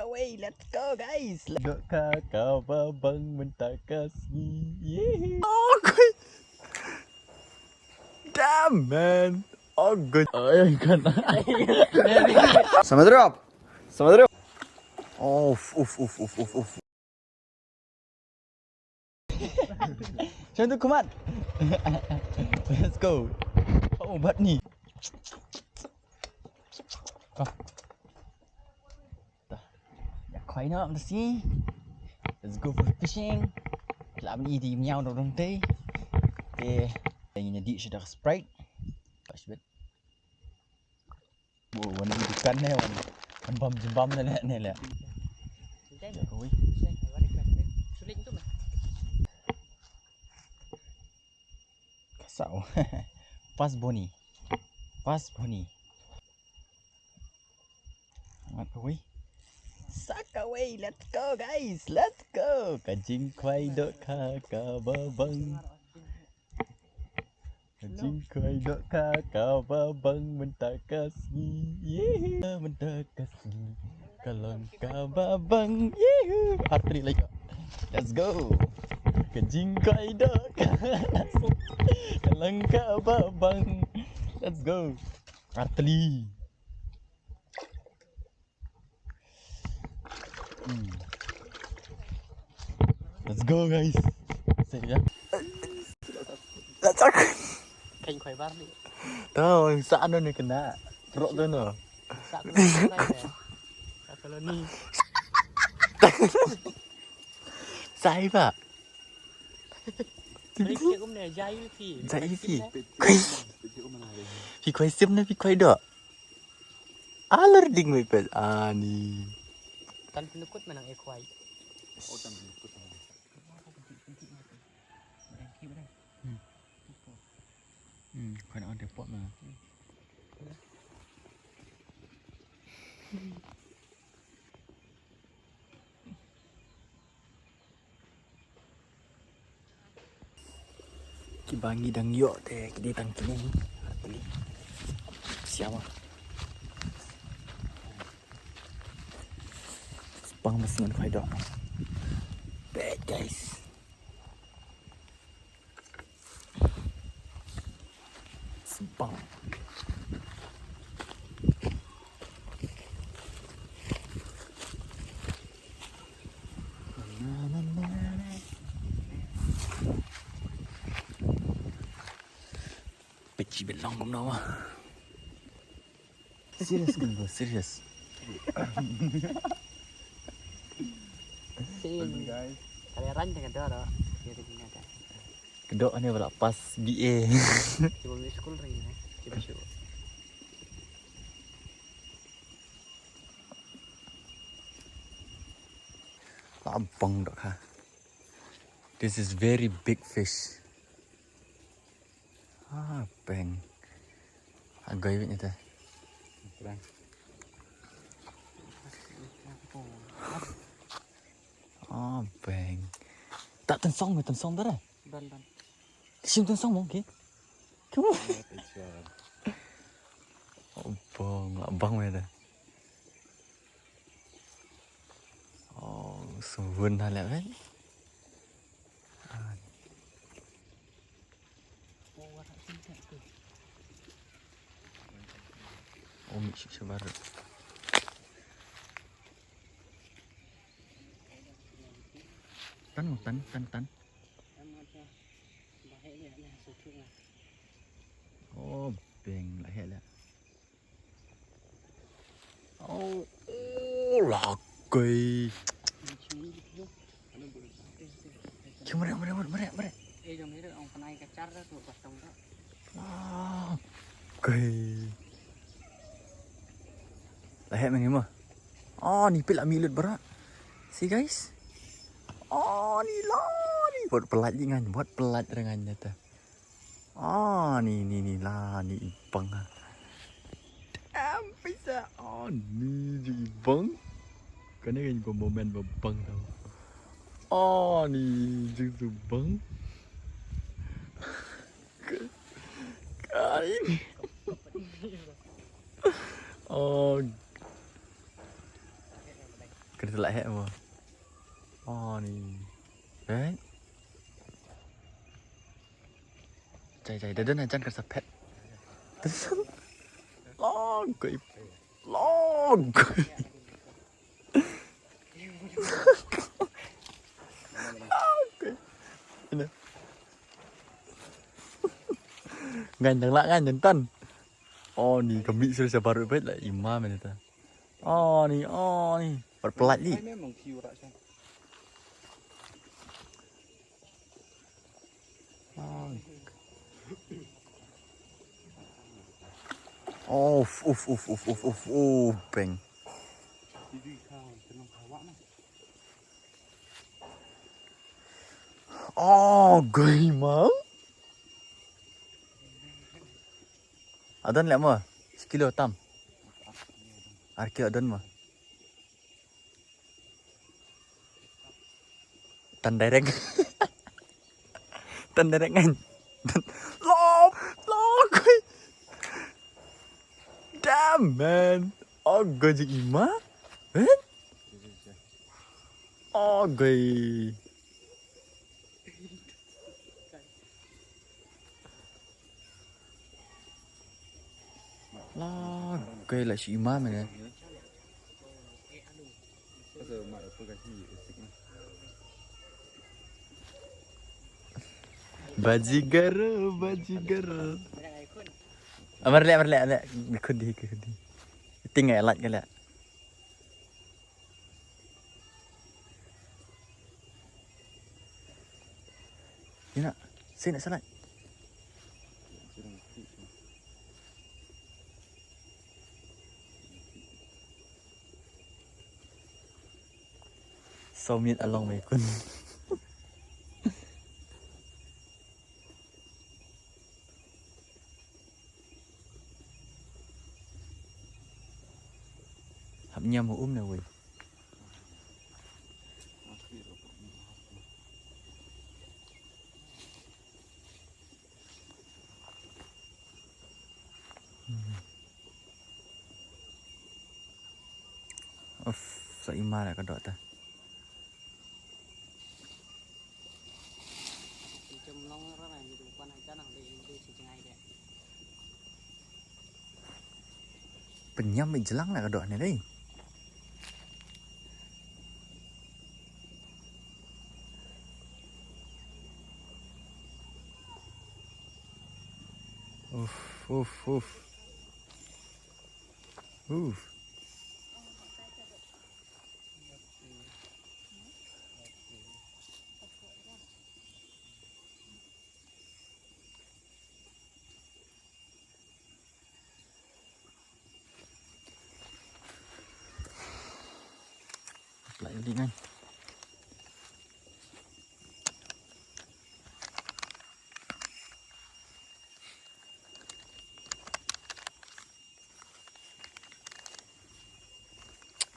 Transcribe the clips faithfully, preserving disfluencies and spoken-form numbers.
Wait, let's go, guys. Dok ka ka ba bang mynta ka sngi. Yee. Oh, good. Damn, man. Oh, good. Oh, yeah, you can. Sama drop. Sama drop. Uff, uff, uff, uff, uff, uff. Shantu, come on. Let's go. Oh, bat ni. Ah. Dah. Ya, koi na, let's see. Let's go for fishing. Lam ni di miau dong dong tei. Te, ini di sudah Sprite. Pas bet. Wow, wan dukan ne, wan, wan bam jembam ne, ne, ne. Ui. Kasau. Pas boni. Pas boni. Wan, ui. Saka wei, let's go, guys, let's go. Ka jingkhwai dok ka ka ba bang. Ka jingkhwai dok ka ka ba bang mynta ka sngi. Yee, mynta ka sngi. Ka long ka ba bang. Yee. Artylli lagi. Let's go. Ka jingkhwai dok ka. Ka long ka ba bang. Let's go. Artylli. Hmm. Let's go, guys. Say, yeah. Let's go. Kan khoi bar ni. Tau, sa ano ni kena. Trok tu no. Sa ano ni kena, ya? Sa kalau ni. Sai ba? Rik ke um ne, jai pi. Jai pi. Koi. Pi koi sim ne, pi koi do. Alar ding mai pet ani. Tan penukut menang e kwai. Oh, tan penukut. Hmm. Hmm, koi on the pot na. Kiba ngi dang ïoh te ki dei tang kine. Artylli. Siawa. Spang mas ngan khoi dok. Bad guys. Spang. Peci belong kumno ma. Serious kan bro, serious. Serious. Guys. Kali ran jangan doro. Dia tu gini ada. Kedok ni bala pas B A. Cuba miss call ring ni. Cuba show. Lampang dok ha. This is very big fish. Ah, peng. Agoi wit ni te. Ah, peng. Tak tensong, tensong dah. Ban ban. Sim tensong mong ki. Kamu. Oh, bong, bong wit te. Oh, sumvun ha leh kan. Oh, mi shi shi bar. Tan mo, tan, tan, tan. Oh, beng lah heh lah. Oh, oh, lakei. Cuma mare, mare, mare, mare, mare. Eh, jong ni ong panai kacar dah tu pasang dah. Lakei. Lah heh meng ma. Oh, ni pila milut berak. See guys. Oh, ni lah ni buat pelat ngan, buat pelat dengan nyata. Ah, ni, ni, ni lah, ni ibang. Damn, pisa. Ah, ni je ibang. Kane kan ko momen ba bang tau. Ah, ni je tu bang. Kain. Oh. Kyrta lah heh mo. Oh ni. Right? Jai jai da don hajan kyrta pet. Long koi. Long koi. Ngan dang lah ngan nyentan. Oh ni kami sudah sabar bet lah imam ni ta. Oh ni oh ni. Berpelat ni. Uf uf uf uf uf uf uf peng. Oh gay mau. Adon lek mo. Sekilo tam. Ar kilo adon mo. Tan direct. Tan direct ngan. Lop lop. Damn man. Oh gay jik ima. Eh? Oh gay. La gay la shi imam ne. Bajigar, bajigar. Amar le, amar le, le. Khudi, khudi. Ting ai lat ka le. Ina, sini salat. Somit along me kun. Hap nyam um ne wei. Uf, sa imar ka dok ta. Penyam i jelang na ka dok ne dei. Uf, uf, uf. Uf. Lah, ini kan.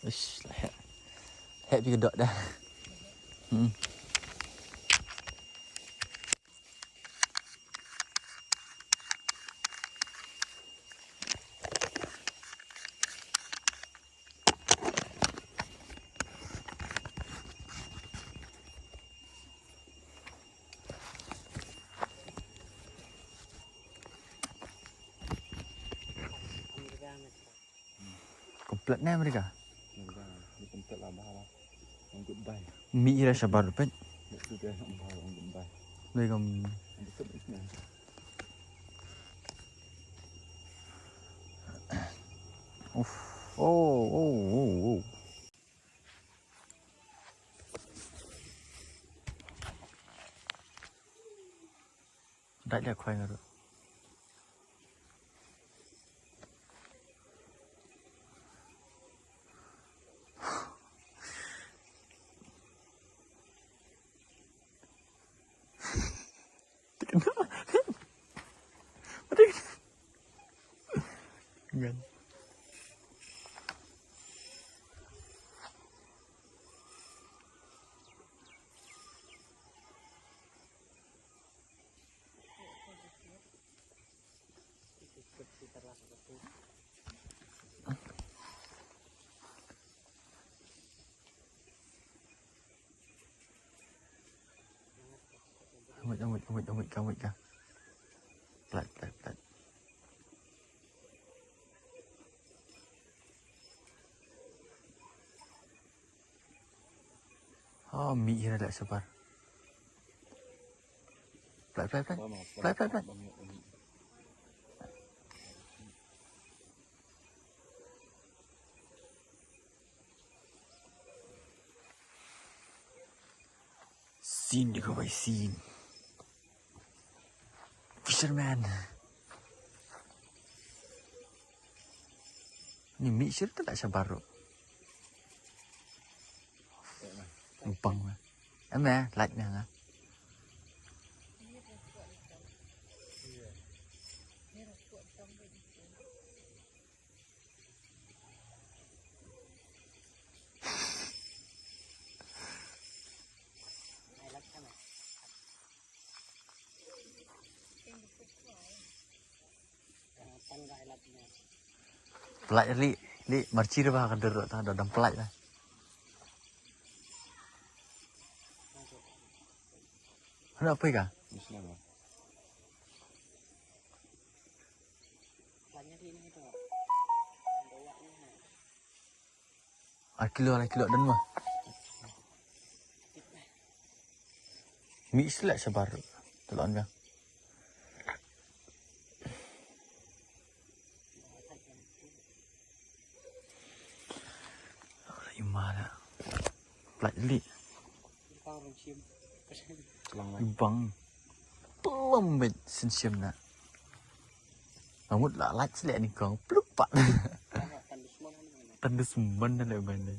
Ish, lah, heh. Heh, pi ka dok dah. Hmm. Komplet ne Amerika. Mi ira shabar pet. Dei kam. Uf. Oh, oh, oh, oh. Dai da khwai nga ruh. Ngan. Ka mut ka. Plat, plat, plat. Oh, mih ïa la shabar. Plat, plat, plat. Plat, plat, plat. Scene, देखो भाई, scene. Fisherman. Ni mih shuh te la shabar ruh. Bang. Em eh, light na nga. Pelaih li, li marchi dah bah ka dur ta, dah dam pelaih dah. Hendak apa ka? Ar kilo, ar kilo dan mah. Mih shuh la shabar. Tolong ka. Ima la. Pelaih li. Bang. Pelum bet sensiam na. Ngamut la lait selek ni kong. Plup pat. Tandus mon na le ban ni.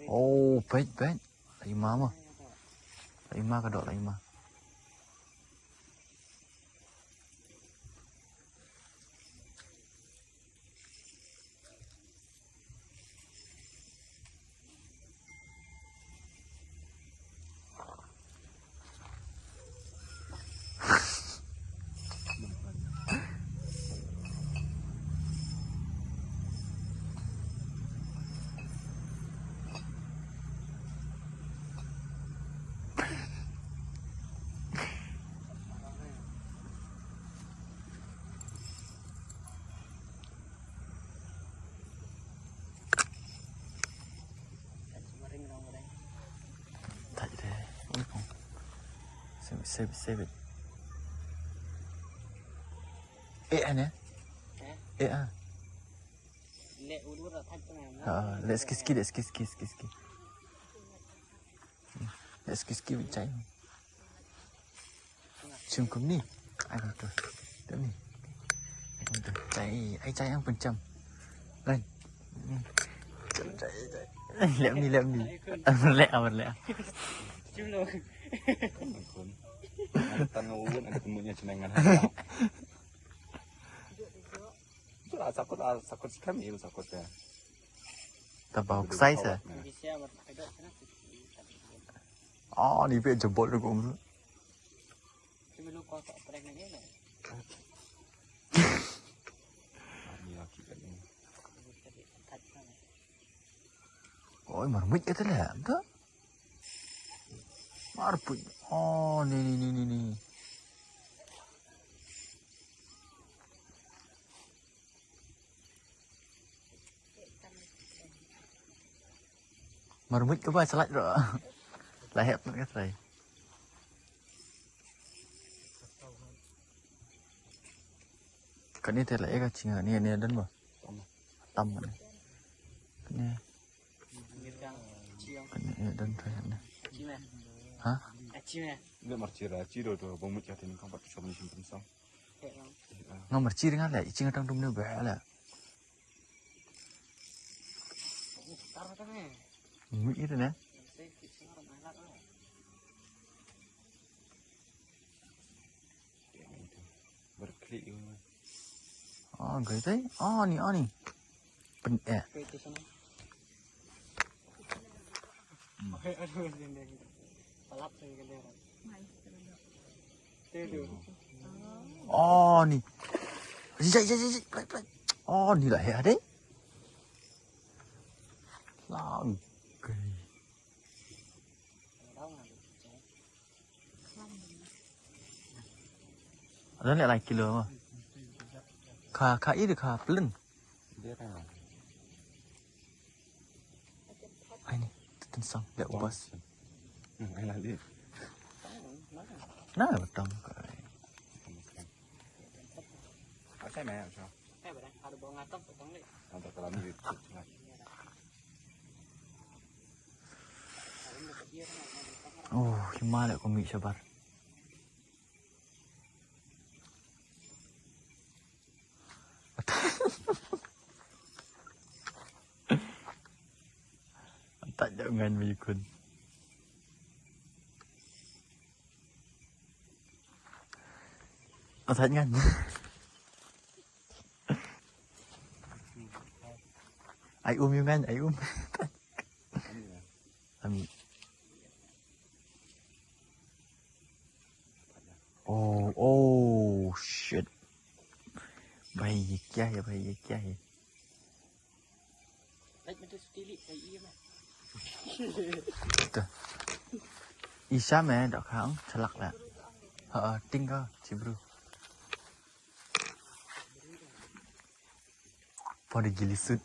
Oh, bet, bet. Lai ma ma. Lai ma ka dok lai ma. Save it, save it, save it. Eh, ane? Eh? Eh, ah. Ha, let's kiss, kiss, let's kiss, kiss, kiss, kiss. Let's kiss, kiss, chai. Chim kum ni. Ai kum tu. Tu ni. Ai kum tu. Chai, ai chai ang pun cham. Lan. Chai, chai. Lep ni, lep ni. Amar lep, amar lep. Chim lo. Tan ngu un, ada temunya cenengan. Tu lah sakut, ah, sakut sikam, iya sakut ya. Tabau ksai sa. Oh, ni pia jebol tu kum. Oi, marmut kata lah, betul? Marmut. Oh, ni, ni, ni, ni, ni. Marmut ka ba salat ro. La hep ka trai. Kane te la eka chinga ni ni dan ba. Tam ni. Ni. Kane ni dan trai ni. Ha? Ni marchi ra chi do do bong mut ka tin kong pat chom ni sim pensong. Nga marchi ring ale, iching atang dum ne ba ale. Mui ira ne. Oh, gai tai. Oh, ni, oh, ni. Pen eh. Oh, ni. Jai, jai, jai, jai. Play, play. Oh, ni lah ya deh. Okay. Ada leh lai kilo mo. Ka, ka iri ka pelin. Ai ni, tu tensang leh ubas. Hmm, ai lah leh. Nah, betul. Asal mai asal. Ada bawa ngatok potong leh. Ada kalau ni. Oh, hima leh ko mih shabar. Atat jangan meyukun. Atat ngan. Ai um yu ngan, ai um. Ami. Oh, oh, shit. Bhai, ye kya hai, bhai, ye kya hai? Ito. Isa me, dok hang, chalak la. Ha, ting ka, cibru. Pori gili sut.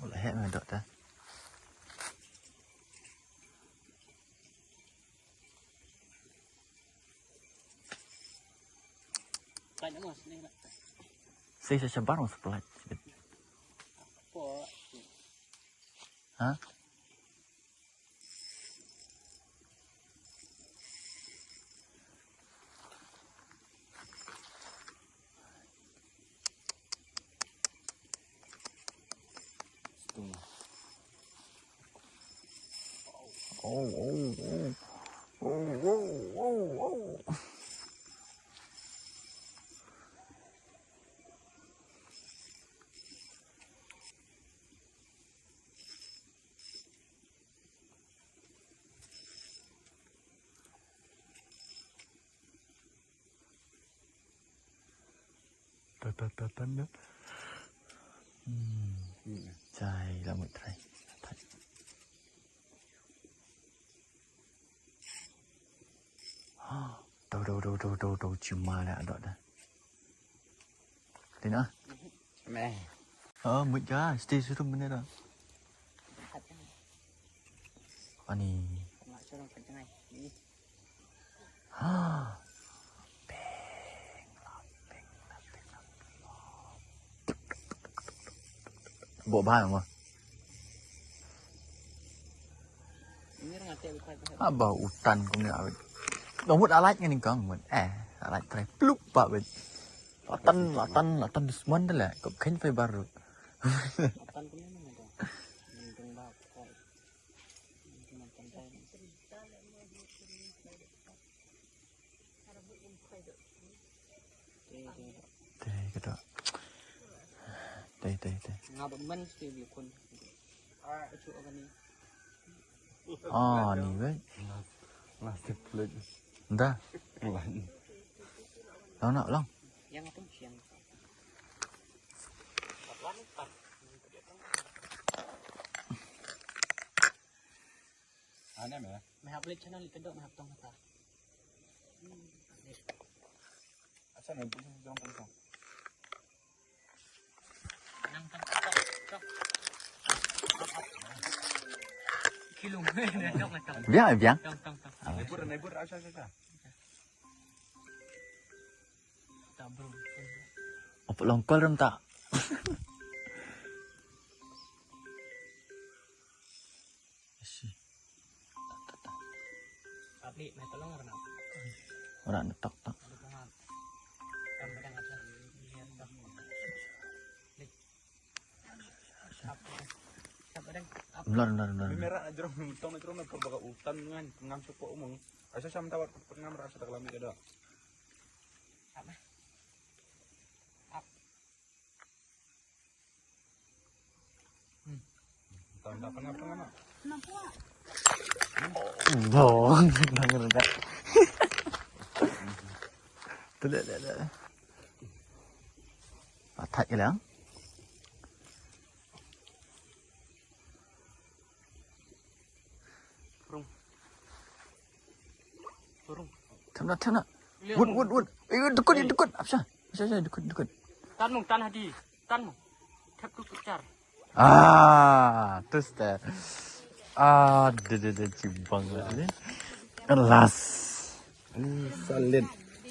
Wala heh me dok ta. Sei sa shabar mas pelat. Ha? Oh, oh, oh. Oh, oh, oh, oh. Ta, ta, ta, ta, ta. Hmm. Jai la mut trai. Tau, tau, tau, tau, tau, tau, cima la dok da. Tina. Meh. Oh, mut ja, stay situ bener dah. Ani. Ha. Peng, la, peng, la, peng, la, peng, la. Bo ba mo. Aba utan kum ni awit. Dong mut alait ngani kong mut. Eh, alait trai plup ba wit. Latan, latan, latan dusman dale. Kop khen fai baru. Te ka dok. Te, te, te. Nga ba man sti bi kun. Ah, chu agani. Ah, ni wei. Nga, nga sti plek. Da. Nga. Long nak long. Yang apa siang? Ane me. Me hap lek channel ka dok me hap tong kata. Acha me bu jong tong tong. Nang tong tong tong. Kilung. Biang, biang. Tong tong tong. Naibur, naibur, acha, acha, acha. Apa long kol ram tak? Ora na tok tok. Benar, benar, benar. Mera na jrong tong na jrong na kor baka utan ngan ngam supo umung. Asa sam tawat pengam rasa tak lami kada. Dong, dong, dong. Tu dah, dah, dah. Atat ke lang. Na thana. Wut, wut, wut. Eh, dukut, dukut. Apsha. Apsha, apsha, dukut, dukut. Tan mung, tan hadi. Tan mung. Thep tu picture. Ah, tu ste. Ah, de, de, de, cibang lah ni. Alas. Ini salit.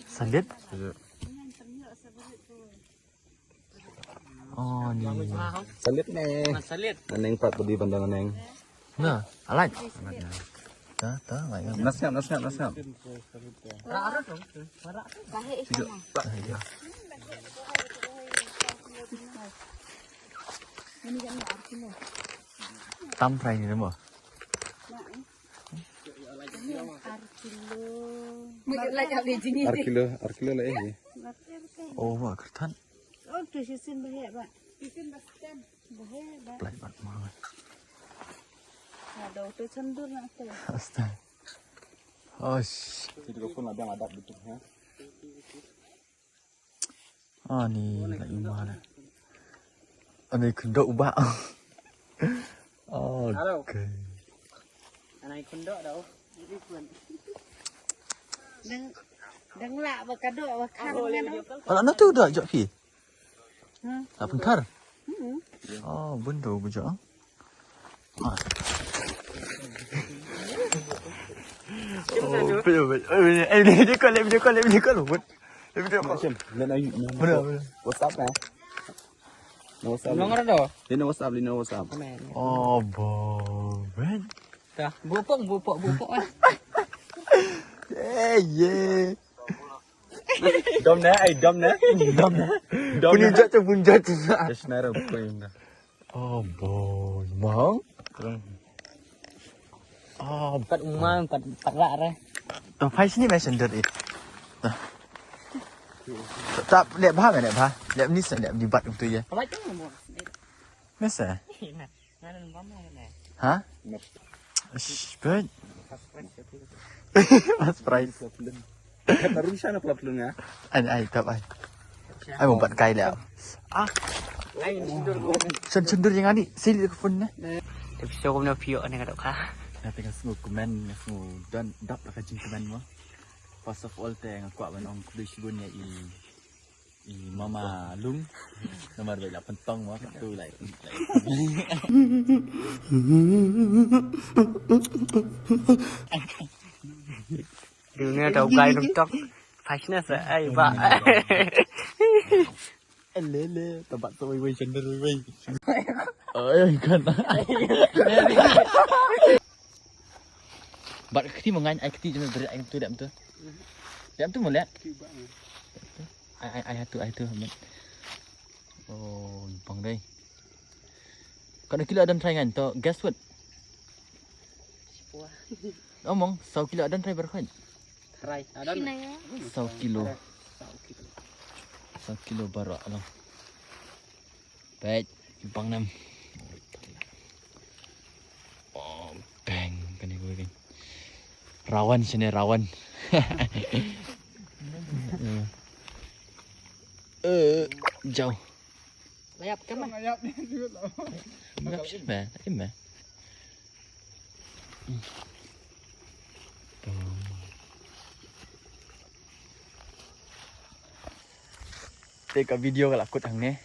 Salit? Iya. Oh, ni. Salit ni. Salit. Aneng pat budi bandang aneng. Nah, alai. Dah, dah, alai. Nasiap, nasiap, nasiap. Tam fry ni nama? Ar kilo. Ar kilo, ar kilo lah eh. Oh, wah, kertan. Oh, tu sisin bahaya, Pak. Sisin bastan. Bahaya, Pak. Plai bat mahal. Ada auto cendur nak tu. Astaga. Osh. Itu pun ada adat betul ya. Ah, ni lagi mahal. Ani kendok ubah. Oh, okay. Anai kundok dah. Deng deng lah bakadok bakar. Alah, nanti udah jok pi. Hmm. Tak pengkar. Hmm. Oh, benda bujang. Ah. Oh, betul, betul. Eh, video call, video call, video call. Video call. Mana, mana? WhatsApp eh. No WhatsApp. Nomor tu. Dia no WhatsApp, dia no WhatsApp. Oh, boy. Dah, bupok, bupok, bupok eh. Eh, ye. Dom na, ai dom na. Dom na. Dom na. Punjat tu, punjat tu. Just na ra point na. Oh, boy. Mang. Oh, pat umang, pat, pat rak re. To phai sini mai sender eh. Tap lep bha, lep bha. Lep ni sa lep di bat tu ya. Apa tu? Mesa. Ha? Shh, bet. Mas price. Kata Rusha na pelap lu nga. Ai, ai, tap ai. Ai, mumpat kai lah. Ah. Sen sendur yang ani, sili ke phone na. Tapi so kumna pio ne ka doka. Nanti ngasngu komen, ngasngu dan dap lah kajing komen mo. First of all te nga kwah ban ong khublei shibun ïa i I mama lung. Namar ba la pynthong ma tu lai. Dunia tau gai nontok. Fashna sa ai ba. Lele, tabat sa wei wei sender wei wei. Ai kan. Bat kti mangan ai kti jena dere ai tu dam tu. Dam tu molek. Ai, ai, ai, atu, ai, atu, Ahmed. Oh, bang dai. Kano kilo adan try ngan to, guess what? Omong, saw kilo adan try berkhot. Try, adan. Saw kilo. Saw kilo. Saw kilo baroh, along. Peit, bang nam. Oh, bang, kane ko bang. Rawan sini rawan. Eh, jauh. Layap ke mah? Layap ni dulu. Layap sini mah, ini mah. Te ka video ka la kut hangne.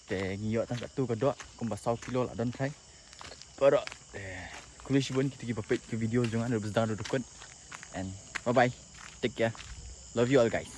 Te ngi ïoh tang katto ka doh kumba saw kilo la don trai. Para te khublei shibun kita kiba peit ka video jong nga, ruh ba sdang ruh dukut. And bye bye. Take care. Love you all guys.